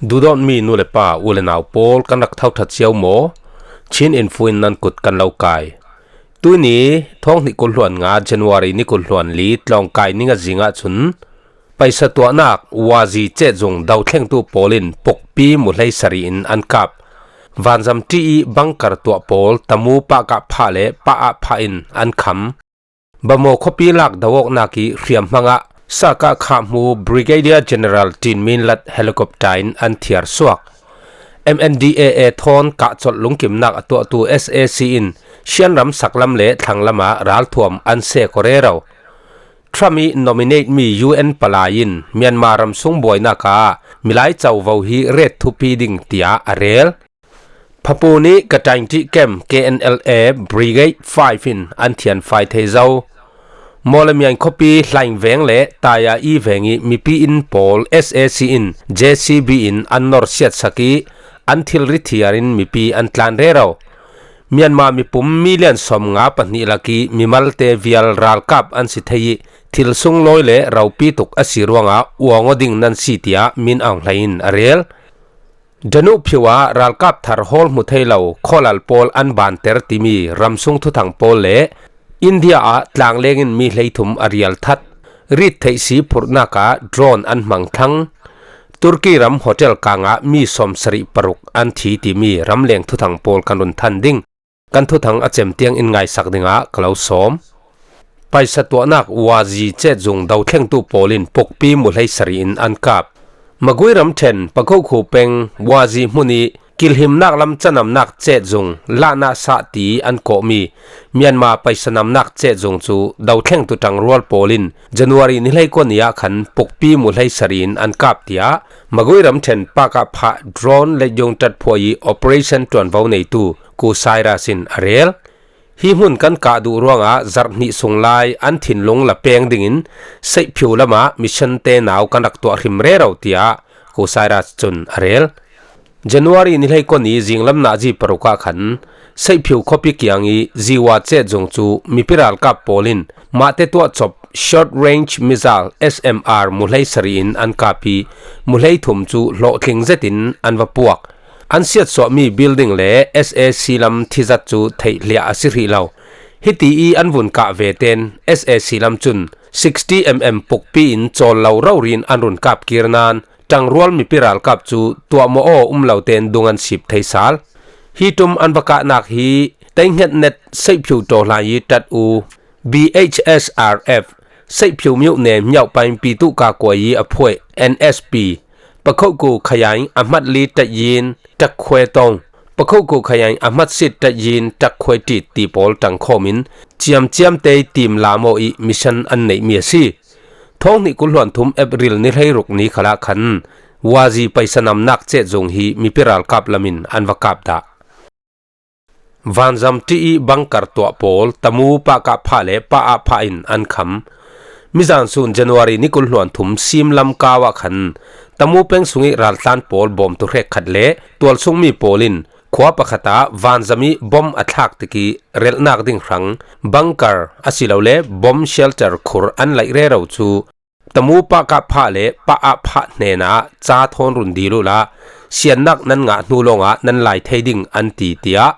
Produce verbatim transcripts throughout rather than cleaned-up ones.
Duhdawtmi nu le pa, u le nau pawl, kan rak thothat cio maw? Chin Info in nan kut kan lo kai. Tuini, thawng hnih kul hluan nga, January ni kul hluan li, tlawngkai ni nga zing ahcun paisa tuahnak wazi cehzung dothlengtu pawl in pukpi muhlei sarih in an kap. Vanzam ṭih i bunker tuah pawl Tamu Pahkah phah le Pah Ah phah in an kham. Bamaw khuapi lak do awknak i hriamhmang ah Sakah khahhmu Brigadier General Tin Min Lat helicopter in an thiar suak. M N D A A thawn kah colh lungkimnak a tuahtu S A C in Shan ram saklam le thlanglam ah ralthuam an sek aw rero. Trump i nominate mi U N palai in Myanmar ramsung buainak ah milai covo hi ret thupi ding tiah a rel. Phapu nih Kataing ṭih camp K N L A Brigade five in an thianfai thei zo. Mawlamian khuapi Hlaing veng le Taya i veng i mipi inn pawl S A C in J C B in an nor siatsak i an thilri thiar in mipi an tlan rero. Myanmar mipum million sawmnga pahnih lak i mimalte vial ralkap an si thei i thil sunglawi le ropi tuk a si ruangah uang aw ding nan si tiah Min Aung Hlaing in a rel. Danuh phiu ah ralkap thar hawl hmu thei lo khawlal pawl an banter timi ramsung thuthang pawl le India ah tlangleng in mi hleithum a rial that. Rit theih si phurhnak ah drone an hmang thlang. Turkey ram hotel kang ah mi sawmsarih paruk an thi timi ramleng thuthang pawl kan run than ding. Kan thuthang a cem tiang in ngaisak dingah ka lo sawm. Paisa tuahnak wazi cehzung dothlengtu pawl in pukpi muhlei sarih in an kap. Magui ramṭhen Pakhohkhu peng wazi hmun i kilhimnak lam canamnak cehzung lahna sah ti an kawhmi Myanmar paisa namnak cehzung cu dothlengtu ṭangrual pawl in January ni hleikua ni ah khan pukpi muhlei sarih in an kap tiah Magui ramṭhen Pahkah phah drone le yung ṭat phuai i operation ṭuanvo neitu Ku Cyrus in a rel. Hi hmun kan kah duh ruangah zarh hnih sung lai an thinlung la peng dingin Seihphiu lamah mission te nau kan rak tuah hrim rero tiah Ku Cyrus cun a rel. January ni hleikua ni zinglam nazi paruk ah khan Seihphiu khuapi kiang i ziwa cehzung cu mipi ralkap pawl in mahte tuahcop short range missile S M R muhlei sarih in an kap i muhlei thum cu hlawhtling zetin an va puak. An siatsuahmi building le S A C lam thizat cu theih hliah a si hrih lo. Hiti i an vun kah ve ten S A C lam cun sixty M M pukpi in cawl lo rori in an run kap kir nain ṭangrual mipi ralkap cu tuahmawh aw um lo ten dung an sip thei sal. Hi ṭum an va kahnak hi teingetnet Seihphiu ṭawhlan i ṭat u B H S R F, Seihphiu miuh nem miauhpain pitu ka kuai i a phuaih N S P, Pakhohku khayaing a hmat li ṭat yin ṭak khuai tong, Pakhohku khayaing a hmat sit ṭat yin ṭak khuai ṭit ti pawl ṭangkhawm in ciamciam tei tim lam aw i mission an neihmi a si. Thawng hnih kul hluan thum April ni hleiruk ni khalah khan wazi paisa namnak cehzung hi mipi ralkap lamin an va kap dah. Vanzam ṭih i bunker tuah pawl Tamu Pahkah phah le Pah Ah phah in an kham. Mizan sun January ni kul hluan thum simlam kau ah khan Tamu peng sung i raltlan pawl bawmtu hrekkhat le tualsungmi pawl in khua pakhat ah vanzam i bom a thlak tik i relhnak ding hrang bunker asilole bomb shelter khur an laih rero cu Tamu Pahkah phah le Pah Ah phah hnenah ca thawn run dil uhla siannak nan ngah hnu lawngah nan lai thei ding an ti, tiah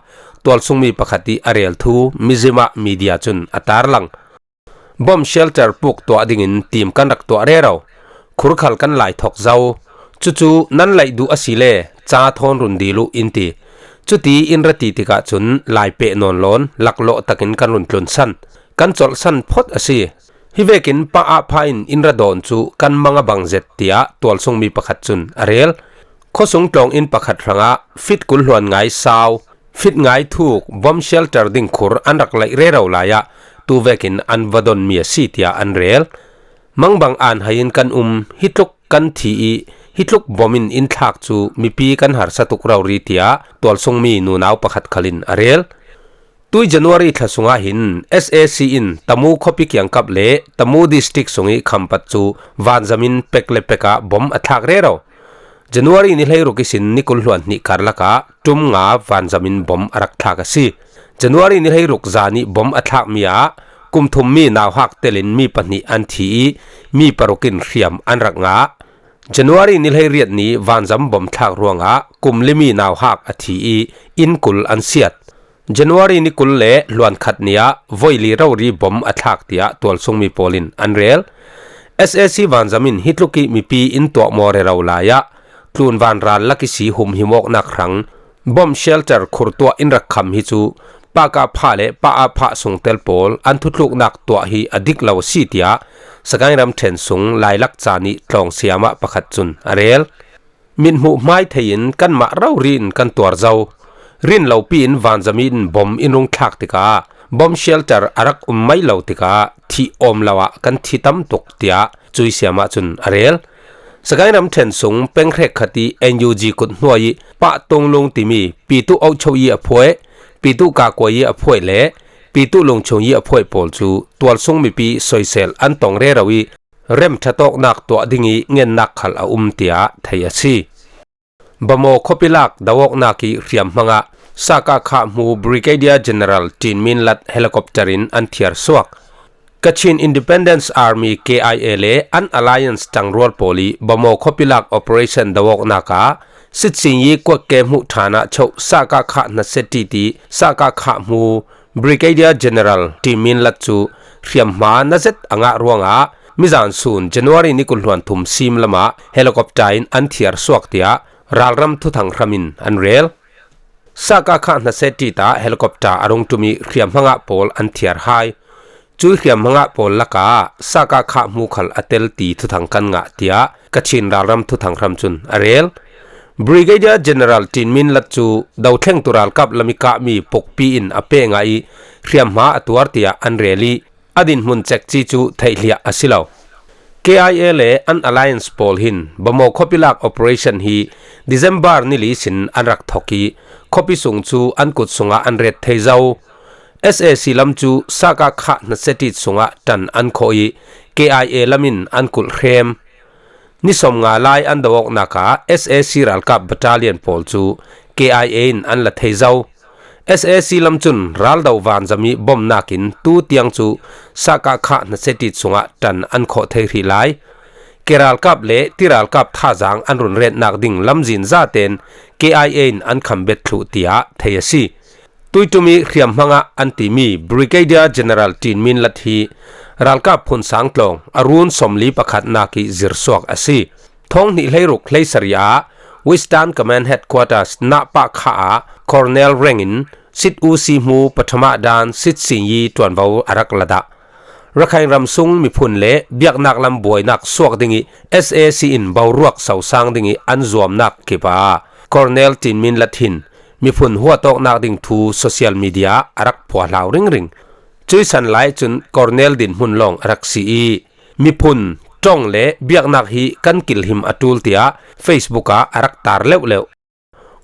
tualsungmi pakhat i a rel thu Mizzima media cun a tarlang. Bomb shelter puk tuah dingin tim kan rak tuah rero. Khur khal kan lai thok zo. Cucu nan laih duh asile ca thawn run dil uh in ti. Cuti in ra ti tikah cun lai peh nawn lawn laklawh takin kan run tlunsan. Kan colhsan phawt a si. Hi vekin Pah Ah phah in in ra dawn cu kan mang a bang zet, tiah tualsungmi pakhat cun a rel. Khuasung tlawng inn pakhat hrangah fit kul hluan ngai sau, fit ngai thuk bomb shelter ding khur an rak laih rero lai ah tu vekin an va donmi a si, tiah an rel. Mangbang an hai in kan um, hi tluk kan thi i hi tluk bom in in thlak cu mipi kan harsa tuk rori, tiah tualsungmi nunau pakhat khal in a rel. Tui January thla sungah hin S A C in Tamu khuapi kiangkap le Tamu district sung i khampat cu vanzam in pek le pek ah bom a thlak rero. January ni hleiruk ihsin ni kul hluan hnih karlak ah ṭum nga vanzam in bom a rak thlak a si. January ni hleiruk zan i bom a thlakmi ah kum thummi nauhak telin mi pahnih an thi i mi paruk in hriam an rak ngah. January ni hleiriat ni vanzam bom thlak ruangah kum li mi nauhak a thi i inn kul an siat. January ni kul le hluan khat ni-ah voi li rori bom a thlak tiah tualsungmi pawl in an rel. S A C vanzam in hi tluk i mipi inn tuahmaw rero lai-ah tlun vanral lak ihsi humhim awknak hrang bom shelter khurtuah in rak kham hi cu paka phah le pa a phah sungtel pawl an thutluknak tuah hi a dik lo a si tiah Sagaing ramṭhen sung lailak caan i tlawng siamah pakhat cun a rel. Mithmuh hmai thei in kanmah rori in kan tuar zo. Rin lopi in vanzami in bom in rung thlak tikah bom shelter a rak um mai lo tikah thih awm lo ah kan thi tam tuk tiah cui siamah cun a rel. Sagaing ramṭhen sung peng hrekkhat i N U G kut hnuai i Pah Tunglung timi Pitu Aucho i a phuai, Pitu Kakua i a phuai le Pitu Lungchung i a phuai pawl cu tualsung mipi soisel an tong rero i remṭha tawknak tuah ding i ngennak khal a um tiah thei a si. Bamaw khuapi lak do awknak i hriamhmang ah Saka Khah hmu Brigadier General Tin Min Lat helicopter in an thiar suak. Kachin Independence Army K I A le an alliance ṭangrual pawl i Bamaw khuapi lak operation do awknak ah Sitsinyi kuakke hmuh ṭhan ah choh Saka Khah hnasia ṭi ti Saka Khah hmu Brigadier General Tin Min Lat cu hriamhma na zet a ngah ruangah mizan sun January ni kul hluan thum sim lamah helicopter in an thiar suak tiah ralram thuthang hram in an rel. Saka Khah hnasia ṭi ta helicopter a rung ṭum i hriamhma ngah pawl an thiar hai. Cui hriamhma ngah pawl lakah Saka Khah hmu khal a tel ti thuthang kan ngah tiah Kachin ralram thuthang hram cun a rel. Brigadier General Tin Min Lat cu dothlengtu ralkap lam i kahmi pukpi in a peh ngah i hriamhma a tuar tiah an rel i a dinhmun cekci cu theihliah a si lo. K I A le an alliance pawl hin Bamaw khuapi lak operation hi December ni li sin an rak thok i khuapi sung cu an kut sungah an ret thei zo. S A C lam cu Saka Khah hnasia ṭi sungah ṭan an khawh i K I A lam in an kulh hrem. Ni sawmnga lai an do awknak ah S A C ralkap battalion pawl cu K I A in an la thei zo. S A C lam cun raldo vanzam i bomnak in tu tiang cu Saka Khah hnasia ṭi sungah ṭan an khawh thei hrih lai. Ke ralkap le ti ralkap thazaang an run retnak ding lamzin zaten K I A in an khambet thluh tiah thei a si. Tuiṭum i hriamhma ngah an timi Brigadier General Tin Min Lat hi ralkap phun sang tlawng a run sawmli pakhatnak i zirsuak a si. Thawng hnih hleiruk hleisarih ah Western Command Headquarters Nahpah Khah ah Colonel reng in sit U C hmu pathama dan sit singyi ṭuanvo a rak la dah. Rakhine ram sung miphun le biaknak lam buainak suak ding i S A C in boruak sosang ding i an zuamnak kip ah Colonel Tin Min Lat hin miphun huat awknak ding thu social media a rak phuahlau ringring. Cui san lai cun Colonel dinhmun lawng a rak si i miphun, ṭong le biaknak hi kan kilhim a ṭul tiah Facebook ah a rak tar leuhleuh.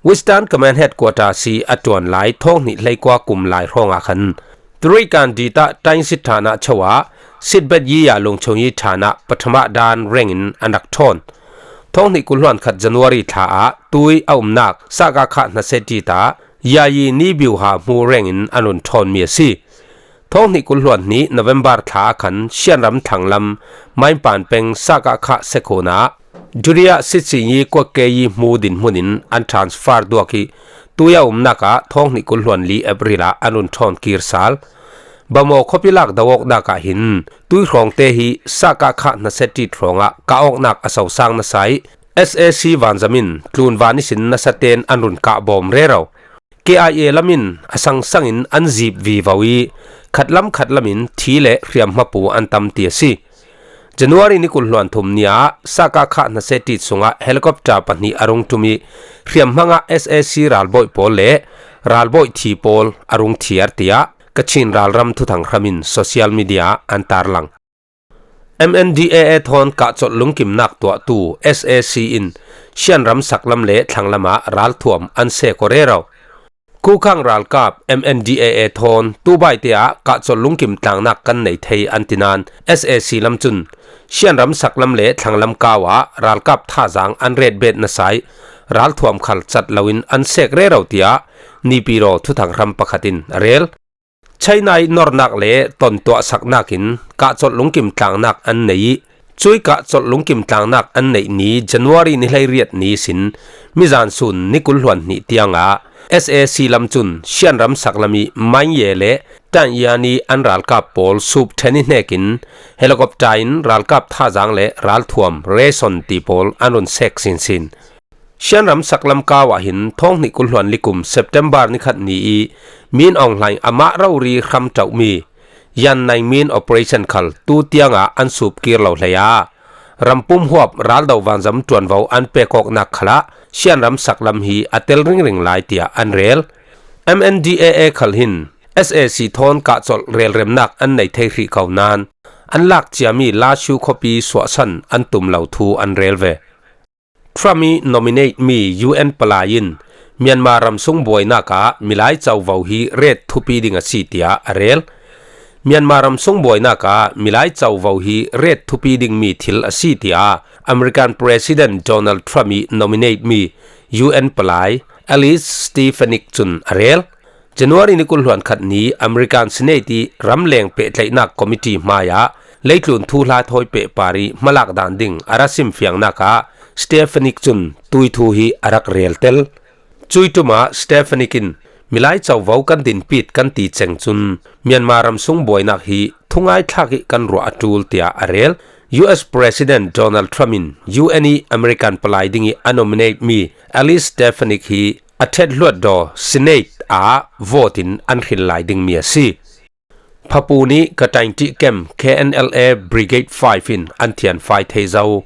Western Command Headquarters i a ṭuan lai thawng hnih hleikua kum lai hrawngah khan Turikan ditah Tainsit ṭhan ah cho ah sitbet yi ya lungchung yi ṭhan ah pathama dan reng in an rak ṭhawn. Thawng hnih kul hluan khat January thla ah tui a umnak Saka Khah hnasia ṭi ta Yayi ni biuha hmu reng in an run ṭhawnmi a si. Thawng hnih kul hluan hnih November thla ah khan Shan ram thlanglam Mainpan peng Saka Khah sekhuan ah Juria Sitsinyi kuakkeyi hmu dinhmun in an transfer duak i tui a umnak ah thawng hnih kul hluan li April ah an run ṭhawn kir sal. Bamaw khuapi lak do awknak ah hin tui hrawngte hi Saka Khah hnasia ṭi hrawngah kah awknak a sosang nasa i S A C vanzam in tlunvan ihsin nasa ten an run kah bawm rero. K I A lam in a sangsang in an zip vivo i khatlam khatlam in thi le hriamhma pu an tam ti a si. January ni kul hluan thum ni ah Saka Khah hnasia ṭi sungah helicopter pahnih a rung ṭum i hriamhma ngah S A C ralbawi pawl le ralbawi thi pawl a rung thiar tiah Kachin ralram thuthang hram in social media an tarlang. M N D A A thawn kahcolh lungkimnak tuahtu S A C in Shan ram saklam le thlanglam ah ralthuam an sek aw rero. Kukhang ralkap M N D A A thawn tubaite ah kahcolh lungkim tlangnak kan nei thei an ti nain S A C lam cun Shan ram saklam le thlanglam kau ah ralkap thazaang an retbet nasa i ralthuam khal cat loin an sek rero tiah Nipiro thuthang hram pakhat in a rel. China i nornak le tontuahsaknak in kahcolh lungkim tlangnak an nei i Cui kah colh lungkim tlangnak an neih ni January ni hleiriat ni sin mizan sun ni kul hluan hnih tiangah S A C lam cun Shan ram saklam ih Manye le Tanyani an ralkap pawl sup ṭhen ih hnekin helicopter in ralkap thazaang le ralthuam ration ti pawl an run sek sinsin. Shan ram saklam kau ah hin thawng hnih kul hluan li kum September ni khat ni ih Min Aung Hlaing amah rori hram ṭauhmi Yan Naing Min operation khal tu tiangah an sup kir lo hlei a, rampum huap raldo vanzam ṭuanvo an pek awknak khalah Shan ram saklam hi a tel ringring lai tiah an rel. M N D A A khal hin S A C thawn kah colh relremnak an nei thei hrih ko nain an lak ciami Lashu khuapi suahsan an tum lo thu an rel ve. Trump ih nominate mi U N palai in Myanmar ram sung buainak ah milai covo hi ret thupi ding a si tiah a rel. Myanmar ram sung buainak ah milai covo hi ret thupi dingmi thil a si tiah American President Donald Trump ih nominate mi U N palai Elise Stefanik cun a rel. January ni kul hluan khat ni American Senate ih ramleng pehtlaihnak committee hmaiah leitlun thuhla thawi pehpar ih hmalak dan ding a ra simfiangnak ah Stefanik cun tui thu hi a rak rel tel. Cui ṭum ah Stefanik in milai covo kan dinpit kan ti ceng cun Myanmar ram sung buainak hi thungai thlak ih kan ruah a ṭul tiah a rel. U S President Donald Trump in U N ih American palai ding ih a nominate mi Elise Stefanik hi a ṭhet hluat daw Senate ah vote in an hril lai dingmi a si. Phapun ih Kataingtih kem K N L A Brigade five in an thianfai thei zo.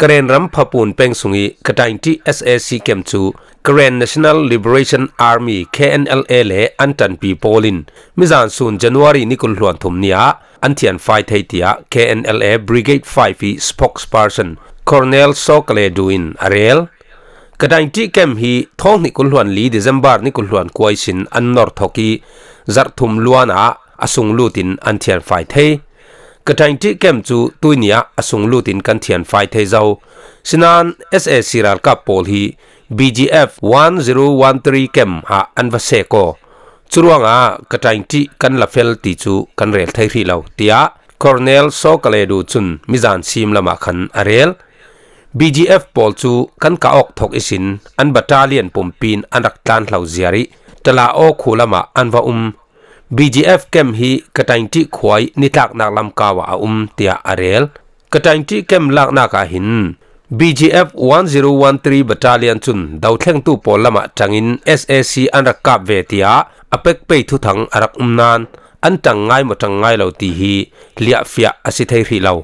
Karen ram Phapun peng sung ih Kataingtih S A C kem cu Karen National Liberation Army K N L A le an ṭanpi pawl in mizan sun January ni kul hluan thum ni ah an thianfai thei tiah K N L A Brigade five ih spokesperson Colonel Sokaledu in a rel. Kataingtih kem hi thawng hnih kul hluan li December ni kul hluan kua ihsin an nor thok ih zarhthum luan ah a sunglut in an thianfai thei. Kataingtih kem cu tuini ah a sunglut in kan thianfai thei zo. Sinain S A C ralkap pawl hi B G F one zero one three kem ah an va sek aw. Curuangah Kataingtih kan la fel ti cu kan rel thei hrih lo, tiah Colonel Sokaledu cun mizan sim lamah khan a rel. B G F pawl cu kan kah awk thok ihsin an battalion pumpi in an rak tlanhlo ziar ih Tala Aw khualam ah an va um. B G F kem hi Kataingtih khua ih nitlaknak lam kau ah a um, tiah a rel. Kataingtih kem laknak ah hin B G F one zero one three battalion cun dothlengtu pawl lamah ṭangin S A C an rak kap ve, tiah a pek pei thuthang a rak um nain an ṭang ngai maw ṭang ngai lo ti hi liahfiah a si thei hrih lo.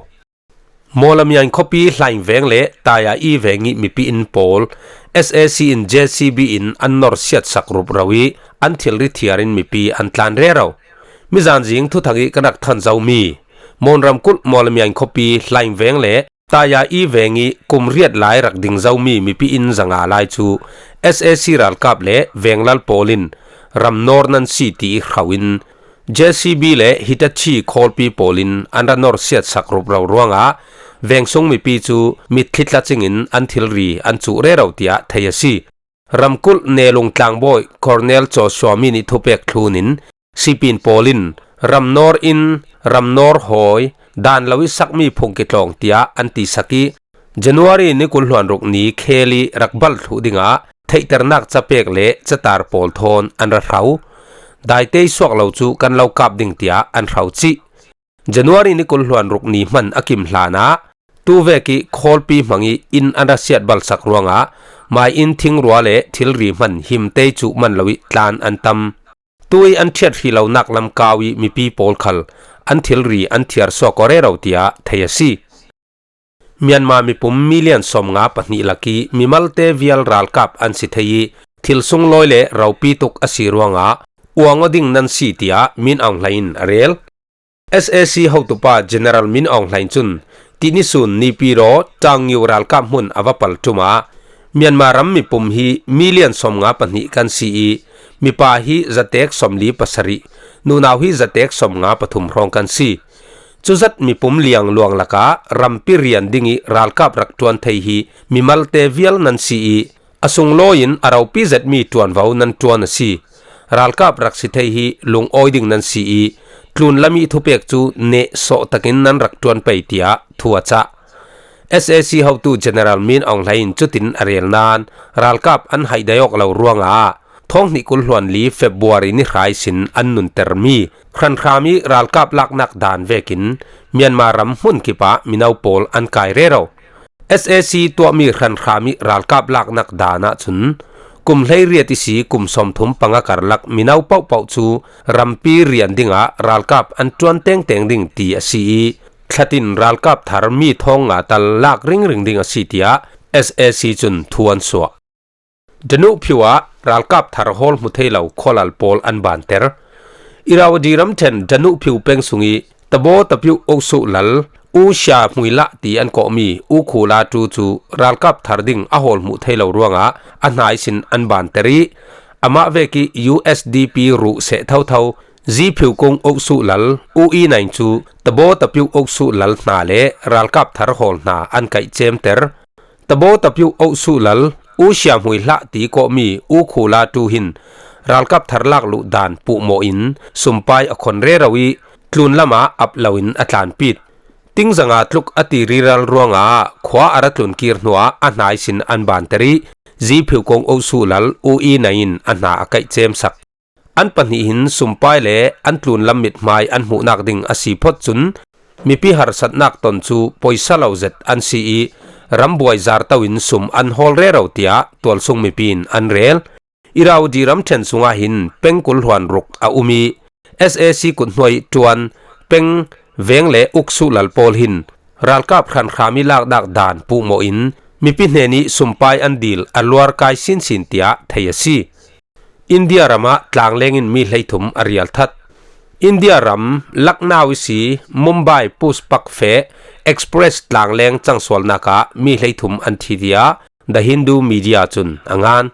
Mawlamyain khuapi Hlaing veng le Taya i veng ih mipi inn pawl S A C in J C B in an nor siatsak rupro ih an thilri thiar in mipi an tlan rero. Mizan zing thuthang ih kan rak than zomi Mon ramkulh Mawlamyain khuapi Hlaing veng le Taya i veng ih kum riat lai rak ding zomi mipi inn zanga lai cu S A C ralkap le venglal pawl in ram nor nan si ti ih hro in J C B le Hitachi khawlpi pawl in an ra nor siatsak rupro ruangah vengsung mipi cu mitthli tla cingin an thilri an cuh rero tiah thei a si. Ramkulh Nelung tlangbawi Colonel Joshua Min ih thupek thlun in sipin pawl in ram nor in ram nor hawi dan lo ih sakmi phungki tlawng tiah an tisak ih January ni kul hluan ruk ni khel ih rak bal thluh dingah theihternak capek le catar pawl thawn an ra hro. Daitei suak lo cu kan lo kap ding tiah an hro cih. January ni kul hluan ruk ni hman a kim hlanah tuvek ih khawlpi hmang ih inn an ra siat balsak ruangah mai inn thingrua le thilri hman himtei cuh man lo ih tlan an tam. Tu ih an ṭhiat hrih lonak lam kau ih mipi pawl khal an thilri an thiar suak aw rero tiah thei a si. Myanmar mipum million sawmnga pahnih lak ih mimalte vial ralkap an si thei ih thil sunglawi le ropi tuk a si ruangah uang aw ding nan si tiah Min Aung Hlaing in a rel. S A C hotupa General Min Aung Hlaing cun tihni sun Naypyidaw Taungyu ralkap hmun a va pal ṭum ah Myanmar ram mipum hi million sawmnga pahnih kan si ih mipa hi zatek sawmli pasarih, nunau hi zatek sawmnga pathum hrawng kan si. Cuzat mipum liangluang lakah rampi rian dingih ralkap rak ṭuan thei hi mimalte vial nan si ih a sunglawi in a ropi zetmi ṭuanvo nan ṭuan a si. ralkap rak si thei hi lungawi ding nan si i, tlun lam i thupek cu neh sawh takin nan rak ṭuan pei, tiah thu a cah. S A C hotu General Min Aung Hlaing in cutin a rel nain ralkap an haih daih awk lo ruangah thawng hnih kul hluan li February ni hrai sin an nuntermi hranhram i ralkap laknak dan vekin Myanmar ram hmun kip ah mino pawl an kai rero. S A C tuahmi hranhram i ralkap laknak dan ahcun kum hleiriat ihsi kum sawmthum panga karlak mino pohpoh cu rampi rian dingah ralkap an ṭuan tengteng ding ti a si i, thlatin ralkap thar mi thawng nga tal lak ringring ding a si, tiah S A C cun thu an suah. Danuh phiu ah ralkap thar hawl hmu thei lo khualal pawl an banter. Irrawaddy ramṭhen Danuh phiu peng sung i Tabaw Tapiuh Oksuh lal U Sia Hmui Lah ti an kawhmi U Khu La Tu cu ralkap thar ding a hawl hmuh thei lo ruangah a hnaisin an banter i, amah vek i U S D P ruh seh thotho Zi Phiu Kung Oksuh lal U I Naing cu Tabaw Tapiuh Oksuh lal hna le ralkap thar hawl hna an kaihcemter. Tabaw Tapiuh Oksuh lal U Sia Hmui Hlah ti kawhmi U Khu La Tu hin ralkap thar lak luh dan puhmawh in sumpai a khon rero i, tlun lamah ap loin a tlanpit. Tingzanga tluk a ti riral ruangah khua a ra tlun kir hnuah a hnaisin an banter i, Zi Phiu Kung Oksuh lal U I Naing in a hna a kaihcemsak. An pahnih hin sumpai le an tlun lam mithmai an hmuhnak ding a si phot cun, mipi harsatnak ton cu poisa lo zet an si i, rambuai zarto in sum an hawl rero, tiah tualsung mipi in an rel. Irrawaddy ramṭhen sungah hin peng kul hluan ruk a um i, S A C kuthnuai ṭuan peng veng le Oksuh lal pawl hin ralkap hranhram i laknak dan puhmawh in mipi hnen i sumpai an dil a luar kai sinsin, tiah thei a si. India ramah tlangleng in mi hleithum a rial that. India ram Lucknow ihsi Mumbai Pushpak feh Express tlangleng cangsualnak ah mi hleithum an thi, tiah The Hindu media cun a ngan.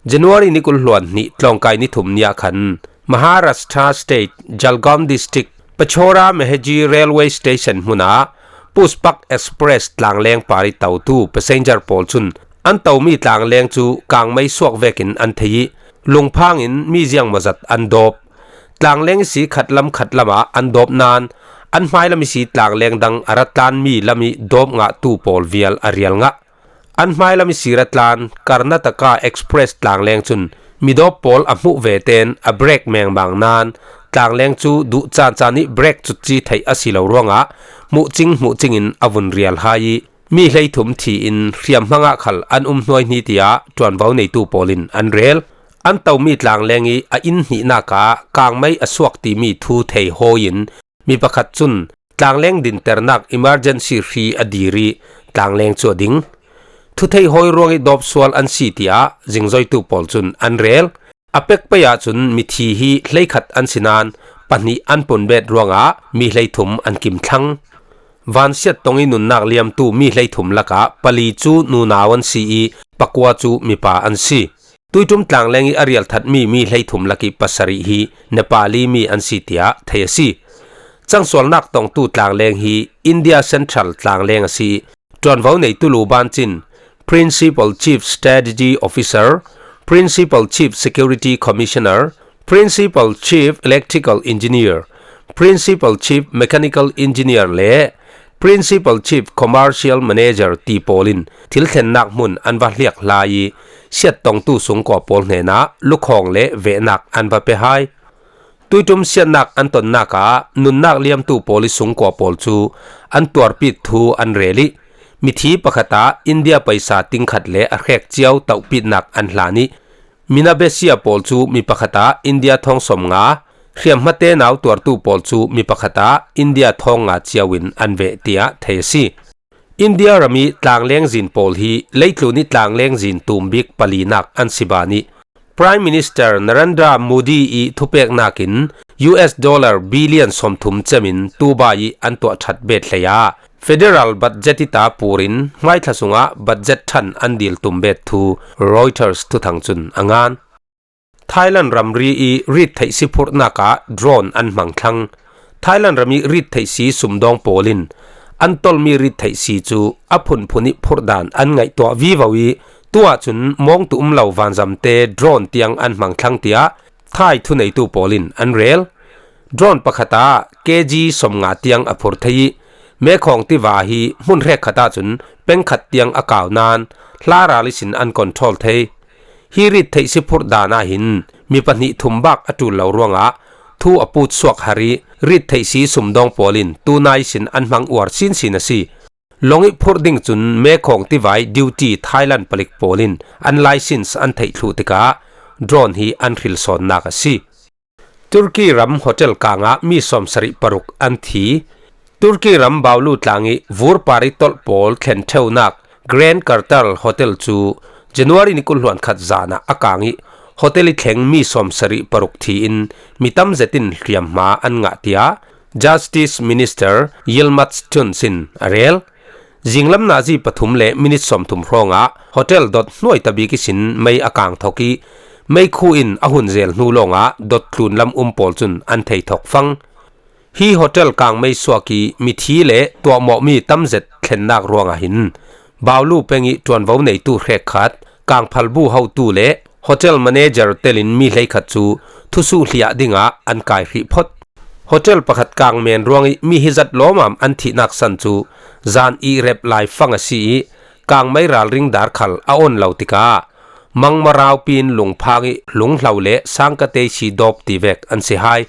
January ni kul hluan hnih tlawngkai ni thum ni ah khan Maharashtra State Jalgaon District Pachora Mehaji Railway Station hmunah Pushpak Express tlangleng par i totu passenger pawl cun an tomi tlangleng cu kangmei suak vekin an thei i, lungphang in mi ziangmawzat an dawp. Tlangleng ihsi khatlam khatlam ah an dawp nain an hmailam ihsi tlangleng dang a ra tlanmi lam i dawp ngahtu pawl vial a rial ngah. An hmailam ihsi ra tlan Karnataka Express tlangleng cun midawp pawl a hmuh ve tein a brake mengmang nain tlangleng cu duh caan caan i brake cutci theih a si lo ruangah hmuhcing hmuhcing in a vun rial hai i, mi hleithum thi in hriamhmang ah khal an um hnuaihni, tiah ṭuanvo neitu pawl in an rel. An tomi tlangleng i a inn hnihnak ah kangmei a suak timi thu thei hawi in mi pakhat cun tlangleng dinternak emergency hri a dir i tlangleng cu a ding. Thu thei hawi ruang i dawp sual an si, tiah zingzoitu pawl cun an rel. A pek pei ahcun mithi hi hleikhat an si nain pahnih an punbet ruangah mi hleithum an kim thlang. Vansiat tong i nunnak liamtu mi hleithum lakah pali cu nunau an si i pakua cu mipa an si. Tuiṭum tlangleng i a rialthatmi mi hleithum lak i pasarih hi Nepali mi an si, tiah thei a si. Cangsualnak tongtu tlangleng hi India Central tlangleng a si. Ṭuanvo neitu Lu Ban Cin, Principal Chief Strategy Officer, Principal Chief Security Commissioner, Principal Chief Electrical Engineer, Principal Chief Mechanical Engineer le Principal Chief Commercial Manager ti pawl in thil thlennak hmun an va hliak hla i, siattongtu sungkua pawl hnenah lukhawng le vehnak an va pe hai. Tuiṭum siatnak an tonnak ah nunnak liamtu pawl i sungkua pawl cu an tuarpit thu an rel i, mithi pakhat ah India paisa tingkhat le a hrek cio tohpitnak an hlan i, mina besia pawl cu mi pakhat ah India thawng sawmnga, hriamhmate nau tuartu pawl cu mi pakhat ah India thawng nga cio in an veh, tiah thei a si. India ram i tlangleng zin pawl hi leitlun i tlangleng zin tumbik palinak an si ban i, Prime Minister Narendra Modi i thupeknak in U S dollar billion sawmthum cem in tubai i an tuah ṭhat bet hlei ah federal budget i ta pur in hmaithla sungah budget ṭhan an dil tumbet thu Reuters thuthang cun a ngan. Thailand ramri i rit theihsi phurhnak ah drone an hmang thlang. Thailand ram i rit theihsi sumdawng pawl in an tolmi rit theihsi cu a phunphun i phurh dan an ngaihtuah vivo i, tu ahcun mawngtu um lo vanzamte drone tiang an hmang thlang, tiah Thai thuneitu pawl in an rel. Drone pakhat ah K G sawmnga tiang a phur thei ih, mekhawng tiva hi hmun hrekkhat ah cun peng khat tiang a kau nain hla ral ihsin an control thei. Hi rit theihsi phurh dan ah hin mi pahnih thum bak a ṭul lo ruangah thu a put suak har ih, rit theihsi sumdawng pawl in tunai ihsin an hmang uar sinsin a si. Lawng ih phurh ding cun mekhawng tivai duty Thailand palik pawl in an license an theih thluh tikah drone hi an hril sawnnak a si. Turkey ram hotel kangah mi sawmsarih paruk an thi. Turkey ram Baulu tlang ih vur par ih tolh pawl thlen ṭheunak Grand Kartal Hotel cu January ni kul hluan khat zan ah a kang ih hotel ih thleng mi sawmsarih paruk thi in mi tam zet in hliamhma an ngah, tiah Justice Minister Yilmaz Tunç in a rel. Zinglam nazi pathum le minit sawmthum hrawngah hotel dot hnuai tabik ihsin mei a kang thok ih, meikhu in a hun zel hnu lawngah dot tlunlam um pawl cun an thei thok fang. Hi hotel kangmei suak ih mithi le tuahmawhmi tamzet thlennak ruangah hin Baulu peng ih ṭuanvo neitu hrekkhat, kangphalbu hotu le hotel manager telin mi hleikhat cu thusuh hliah dingah an kai hrih phot. Hotel pakhat kangmen ruangih mi hi zat lawmam an thihnak san cu zan ih rep lai fang a si ih, kangmei ralring dar khal a on lo tikah mangmarau pin lungphang ih lunghlo le sangkatei si dawp ti vek an si hai.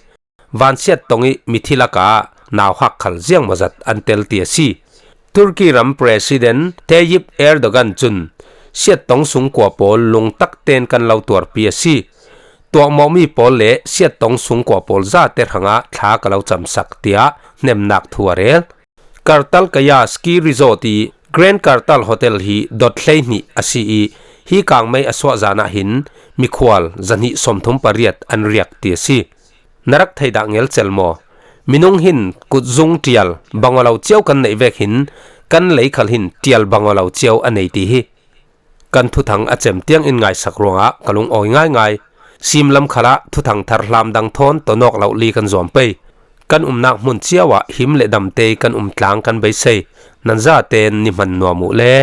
Vansiat tong ih mithi lakah nauhak khal ziangmawzat an tel ti a si. Turkey ram President Tayyip Erdogan cun siattong sungkua pawl lungtak ten kan lo tuarpi a si. Tuahmawhmi pawl le siattong sungkua pawl zate hrangah thla ka lo camsak, tiah hnemnak thu a rel. Kartal Kaya Ski Resort ih Grand Kartal Hotel hi dot hleihnih a si ih, hi kangmei a suah zan ah hin mikhual zahnih sawmthum pariat an riak ti a si. Na rak thei dah ngelcel maw? Minung hin kutzung ṭial bangawlo cio kan neih vek hin kan lei khal hin ṭial bangawlo cio a nei ti hi kan thuthang a cem tiang in ngaisak ruangah ka lungawi ngaingai. Simlam khalah thuthang thar hlamdang thawn tonawk lohli kan zuam pei. Kan umnak hmun cio ah him le damte kan um tlang kan beisei. Nan zaten ni hman nuam uh le.